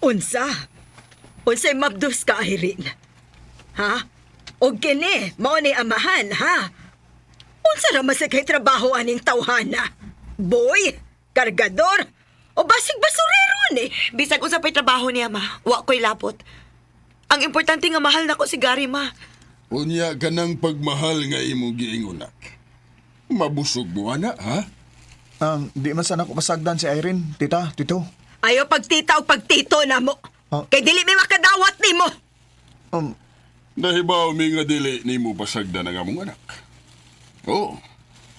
Unsa? Unsay mabdos ka, Irene? Ha? O kini, mao ni amahan, ha? Unsa ra man sa kay trabaho aning tawhana? Boy? Kargador? O basig basurero ni? Bisag unsa pa'y trabaho niya, ma. Wa ko'y lapot. Ang importante nga mahal nako si Gary, ma. Unya ka ng pagmahal nga imong giingon, nak. Mabusog mo, ana, ha? Di man sana ko pasagdan si Irene, tita, tito. Ayaw pagtita o pagtito na mo. Ah. Kay dili mi makadawat nimo. Nahibaw mi nga dili nimo pasagdan ang among anak. Oo,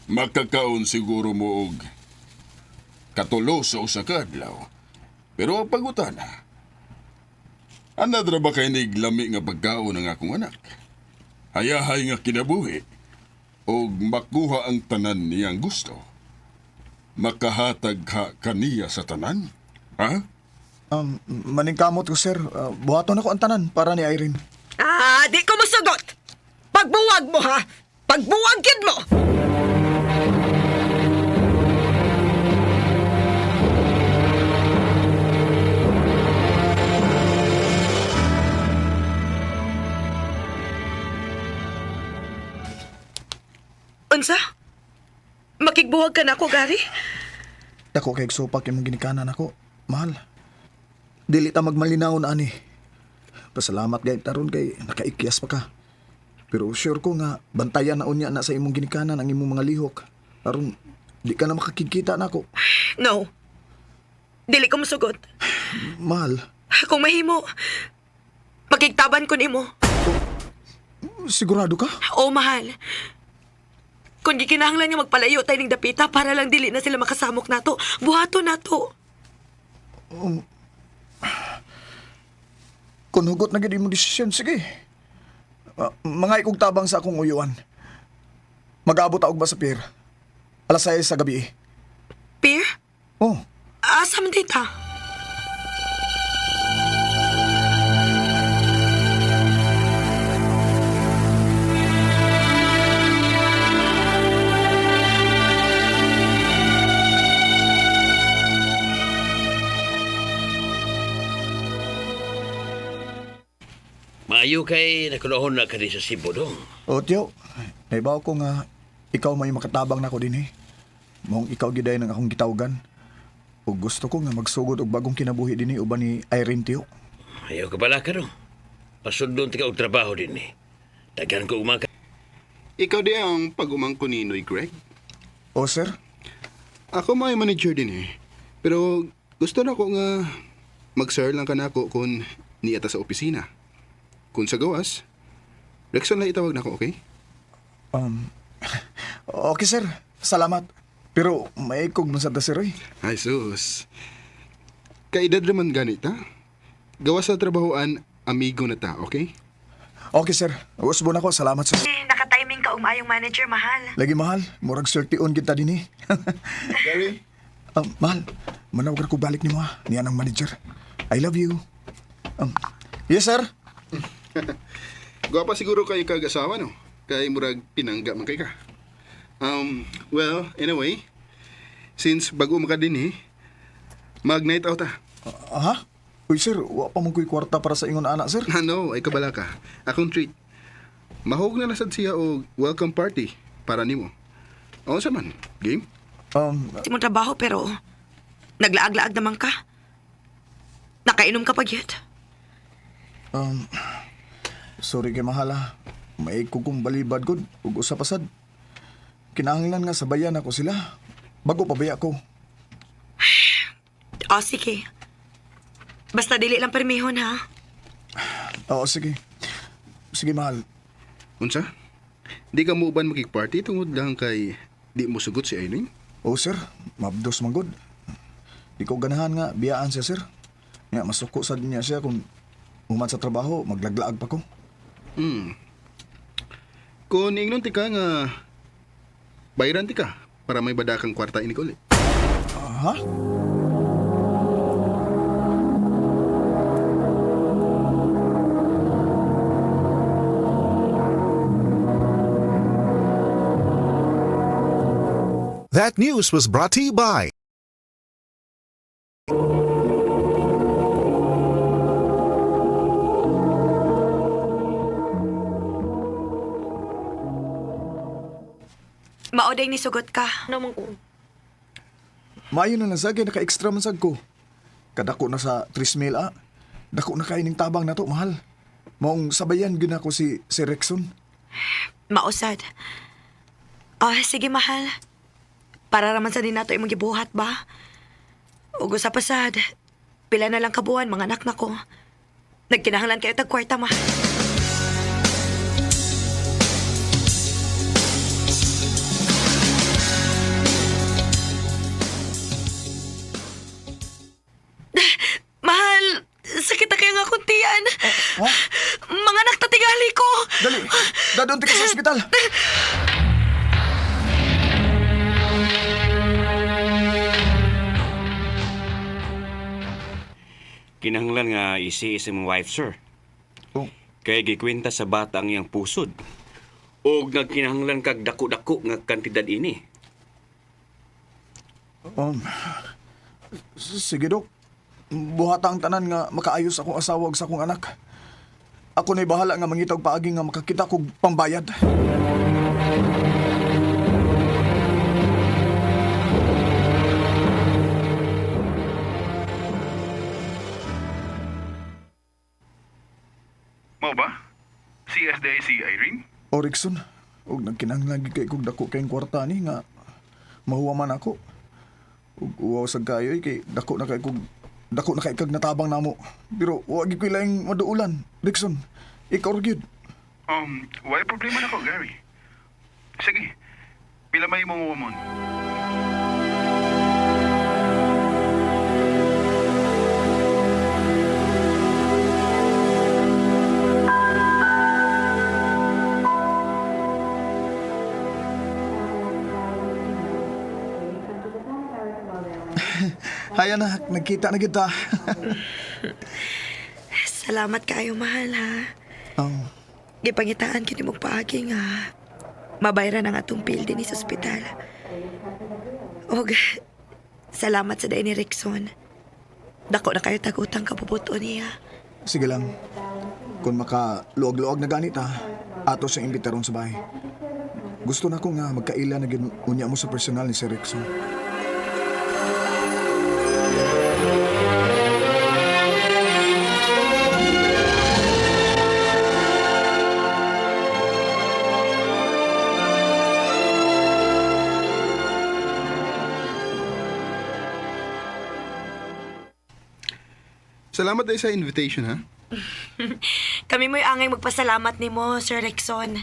makakaon siguro mo og katulo sa usa ka adlaw. Pero ang pagutana, anadra ba kay nig lami nga pagkaon ang akong anak? Hayahay nga kinabuhi og makuha ang tanan niyang gusto. Makahatag ka kaniya sa tanan? Ha? Maningkamot ko, sir. Buhaton ako ang tanan para ni Irene. Ah, di ko musugot. Pagbuwag mo ha. Pagbuwag gyud mo. Unsa? Makigbuwag ka na ako, Gary? Dako kay supak imong ginikanan ako. Mahal. Dili ta magmalinaw na ani. Pasalamat gay taron kay nakaikyas pa ka. Pero sure ko nga bantayan na unya na sa imong ginikanan ang imong mga lihok. Aron di ka na makakigkita nako. No. Dili ko musugot. Mahal, Kung mahimo, makigtaban ko nimo. sigurado ka? Oo, mahal. Kung gikinahanglan nga magpalayo tayo ng dapita para lang dili na sila makasamok nato, buhato nato. Kung hugot na gid imong desisyon, sige. Mga ikog tabang sa akong uyuan. Mag-aabot og ba sa pier? Alas 6 sa gabi. Pier? Oh, Asa man dita? Maayo kay nakulahon na ka din sa Cebu dong. O, tiyo, naibaw ko nga ikaw may makatabang nako din eh. Mong ikaw giday ng akong gitawgan. O gusto ko nga magsugod og bagong kinabuhi din eh, uban ni Irene tiyo. Ayaw ka pala ka dong. Pasundon ti ka og trabaho din eh. Daghan ko umaka. Ikaw di ang pag-umangko ni Noy Greg? O sir, Ako may manager din eh. Pero gusto na ko nga mag-sir lang ka na ako kung niya ta sa opisina. Kung sa gawas, Rexon lang itawag na ko, okay? um, okay sir, salamat. Pero may ikog man sa ta sir oy. Ay sus. Kaedad naman ganit ha? Gawas sa trabahoan, amigo na ta, okay? Okay sir, usbon ako, salamat sir. Nakatiming ka umayong manager, mahal. Lagi mahal, murag swerte-on kita din eh. Gary? Mahal, manawag ko balik ni mo ha. Niya ang manager. I love you. Yes sir. Gwapa siguro kayo kag-asawa, no? Kay murag pinangga man kay ka. Well, anyway, since bago maka din eh, mag-night out ah. Aha? Uy sir, wa pa man ko'y kwarta para sa ingon anak sir. Ano, ay kabala ka. Akong treat. Mahog na nasad siya og welcome party para nimo. Oo sa man, game? Di mo trabaho pero naglaag-laag naman ka. Nakainom ka pa gyud. Um, sorry kay mahal ah. May kong balibad gud ug usa pa sad. Kinahanglan nga sabayan ako sila. Bago pabaya ko. O, sige. Basta dili lang permihon, ha? Oo, sige. Sige mahal. Unsa? Di ka mo uban makig-party tungod lang kay di mo sugot si Aileen? Oo sir, mabdos man gud. Di ko ganahan nga biyaan siya sir. Nga masuko sad niya siya kung human sa trabaho, maglaglaag pa ko. Kung ingnon ti ka nga bayran ti ka para may badakang kwarta ini uli. Aha? That news was brought to you by day nisugot ka. Maayo na lang sa kay naka-extra man sad ko. Kadako na sa 3,000 ah. Dako na kay ning tabang nato, mahal. Maong sabayan gyud ako si si Rexon. Mausad. Ah, sige mahal. Para raman sa din nato imong gibuhat ba? Ug usa pa sad. Pila na lang kabuan mga anak nako. Nagkinahanglan kayo tag kwarta mahal. Mahal, sakit na kayo nga akong tiyan. Ha? Mga anak tatingali ko. Dali, dadon ka sa ospital. Kinahanglan nga isi sa imong wife, sir. Oh, Kay gikwenta sa bata ang iyang pusod. Og nagkinahanglan kag dako-dako nga kantidad ini. um, sige dok. Buhata ang tanan nga makaayos akong asawa ug sa akong anak. Ako na'y bahala nga mangita og paagi nga makakita kog pambayad. Mao ba? Si SDI si Irene? O Rickson, og nagkinahanglan gyud kay kog dako kayong kwarta ni nga mahuwa man ako. Ug uwaw sad kayo eh, kay dako na kay kog dako na kay kag natabang namo. Pero wa gyud koy laing maduulan. Rickson, ikaw ra gyud. Wala problema na ko, Gary. Sige, pila may mong woman. Hay anak, nagkita na kita. Salamat kaayo mahal ha. Oh, Gipangitaan kini mong paagi nga mabayran ang atong bill dinhi sa ospital. Og salamat sa day ni Rickson. Dako na kayo tag-utang kabubuto niya. Sige lang. Kung maka luag-luag na ganit ha, ato siyang imbitaron sa bahay. Gusto na ko nga magkaila na gyud unya mo sa personal ni Sir Rickson. Salamat dahil sa invitation, ha? Kami mo'y angay magpasalamat nimo, Sir Rickson.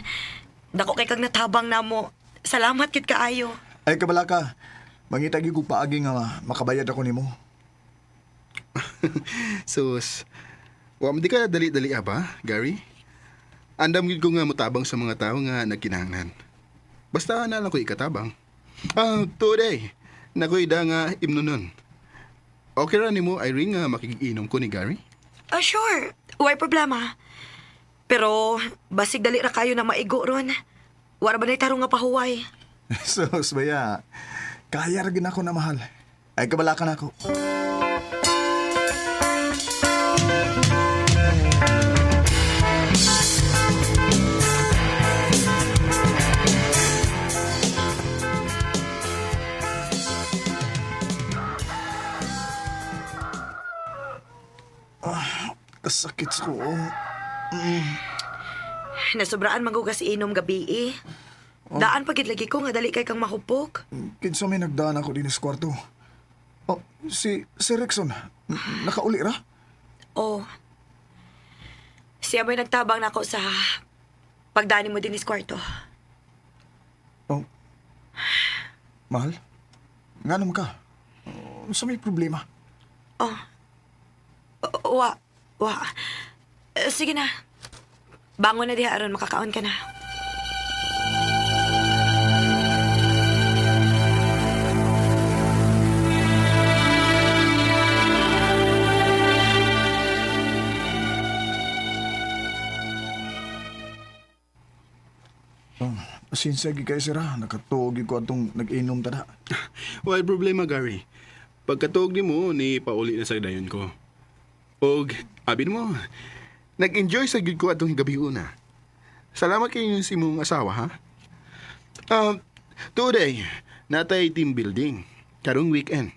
Dako kay kag natabang namo. Salamat kit kaayo. Ay kabala ka, mangita gyud kog paagi nga makabayad ako nimo. Sus, wa di ka dali-dali ah ba, Gary? Andam gid ko nga motabang sa mga tao nga nagkinahanglan. Basta na lang ko ikatabang. Ah, today, nakoy da nga imno nun. Okay ra nimo Irene nga makikiinom ko ni Gary? Ah, sure. Way problema. Pero basig dali ra kayo na maigo ron. Wara ba na tarong nga pahuway? Sus, baya. Kaya ra gyud ako na mahal. Ay kabala ka na ako. Ah, kasakit sa ko. Nasobraan magugas inom gabi eh. Daan pagid lagi ko nga dali kay kang mahupok. Kinsa may nagdaan ako din sa kwarto. Oh, si si Rickson, nakauli ra? Oh. Siya mo'y nagtabang nako sa pagdani mo din is kwarto. Oh. Mahal? Nga naman ka? Oh, sa may problema? Oh. Wa, wa. Eh, sige na. Bangon na diha aron makakaon ka na. Oh, pasensya gyud kay sira. Nakatuog gyud ko atong nag-inom tada. Wala problema, Gary. Pagkatuog nimo ni pauli na sa dayon ko. Og abin mo, nag-enjoy sa gyud ko atong gabi una. Salamat kay sa imong asawa, ha? Ah, Today, natay team building. Karong weekend.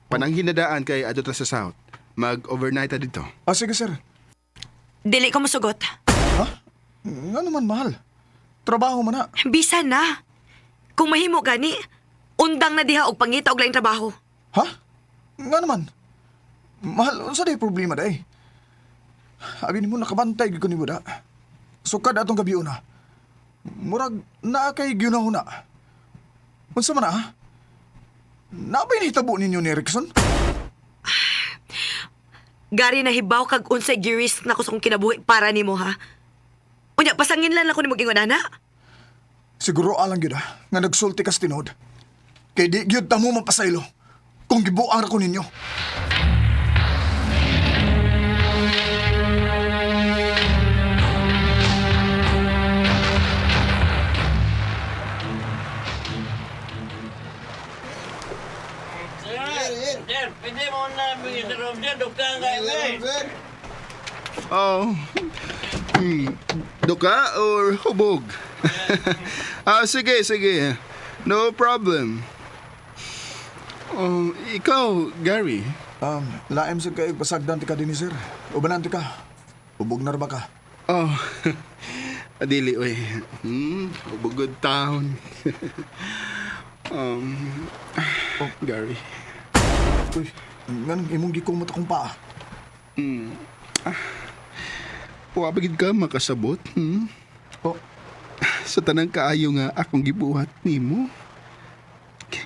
Pananghinadaan kay adto ta sa South. Mag-overnight ta dito. Ah, sige, sir. Dili ko mosugot. Ha? Nga naman, mahal. Trabaho man na. Bisa na. Kung mahimo gani, undang na diha og pangita og laing trabaho. Ha? Nga naman. Mahal, unsa day problema day? Abi nimo nakabantay gyud ko nimo da. Sukad atong gabi una. Murag naa kay gyunahuna. Unsa man na, ha? Naa ba'y nahitabo ninyo ni Erickson? Gari na hibaw kag unsay gi-risk nako sa akong kinabuhi para nimo ha. Unya pasangin lang ako nimo gingon ana. Siguro alang gyud ha, nga nagsulti kas tinuod. Kay di gyud ta mo mapasaylo kung gibuang ra ko ninyo. Sir, pwede mo na sa room, sir. Dugtang kayo, sir. Oh. Duka or hubog? Ah, sige, sige. No problem. Oh, ikaw, Gary. Laim sad kayo pasagdan ti ka dinhi sir. Ubanan ti ka. Ubog na ra ba ka? Oh. Adili, oy. Hubog good town. um, oh, Gary. Uy, nganong imong gikumot akong paa? Wa ba gid ka makasabot? Hmm? Oh, Sa tanang kaayo nga akong gibuhat nimo.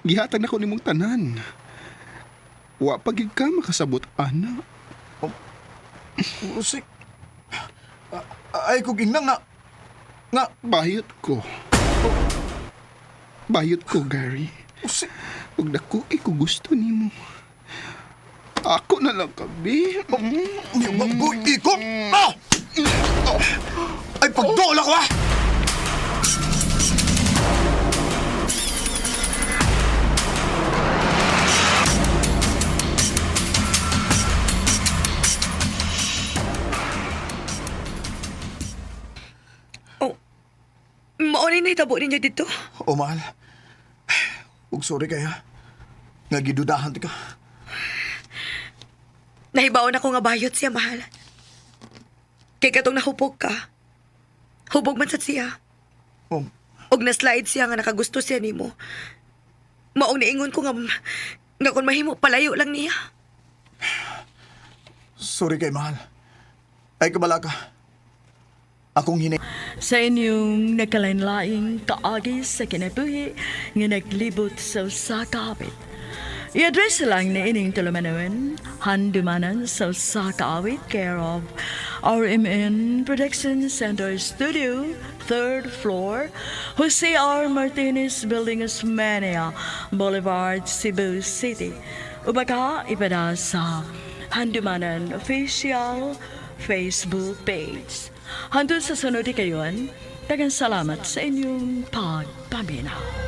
Gihatag nako nimong tanan. Wa pa gid ka makasabot ana. usik. Ay kog ingna nga nga Bayot ko. Bayot ko, Gary. usik. Ug dako kay ko gusto nimo. Ako na lang kabi. Boy, iko. Ah! Ay pagdola ko ah. Oh. Mao ni nahitabo ninyo dito. O mahal. Ug sorry kaya. Nga gidudahan ti ka. Nahibaon ako nga bayot siya mahal. Kay katong nahupog ka. Hubog man sad siya. Oh, Og na-slide siya nga nakagusto siya nimo. Maong niingon ko nga nga kung mahimo palayo lang niya. Sorry kay mahal. Ay kabala ka. Akong hinay. Sa inyong nagkalain-laing kaagi sa kinabuhi nga naglibot sa usa ka awit. I-address lang ni ining tulumanon, handumanan sa usa ka awit, care of RMN Production Center Studio, 3rd floor, Jose R. Martinez Building, Osmeña Boulevard, Cebu City. Ubaka ipada sa Handumanan Official Facebook page. Hantod sa sunod kayon, daghang salamat sa inyong pagpaminaw.